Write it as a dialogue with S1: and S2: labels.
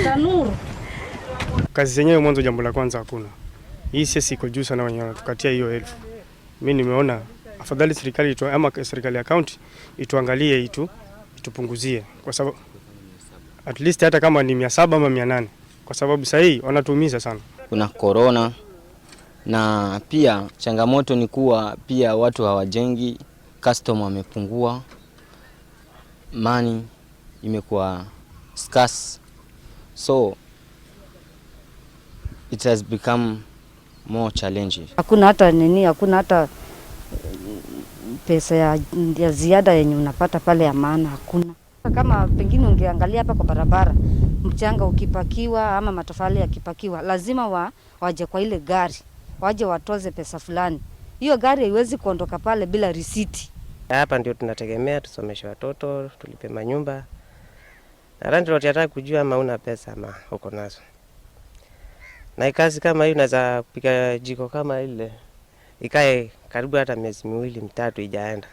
S1: Tanuru.
S2: Kazi zenyewe mwanzo, jambo la kwanza hakuna. Hii cess iko juu sana, wenye wanatukatia hiyo 1,000. Mimi nimeona afadhali serikali itu, ama serikali ya county ituangalie itupunguzie, kwa sababu at least hata kama ni 700 ama 800, kwa sababu sasa hii wanatuumiza sana.
S3: Kuna korona na pia changamoto ni kuwa pia watu hawajengi, customer wamepungua, money imekuwa scarce, so it has become more challenging.
S1: Hakuna hata nini, hakuna hata pesa ya ziada yenye unapata pale ya maana, hakuna. Kama pengine ungeangalia hapa kwa barabara, mchanga ukipakiwa ama matofali yakipakiwa, lazima waje kwa ile gari, waje watoze pesa fulani. Hiyo gari haiwezi kuondoka pale bila risiti.
S4: Hapa ndio tunategemea tusomeshe watoto, tulipe manyumba. Na landlord hataki kujua ama una pesa ama uko nazo. Na kazi kama hii unaweza kupika jiko kama ile ikae karibu hata miezi 2, 3 ijaenda.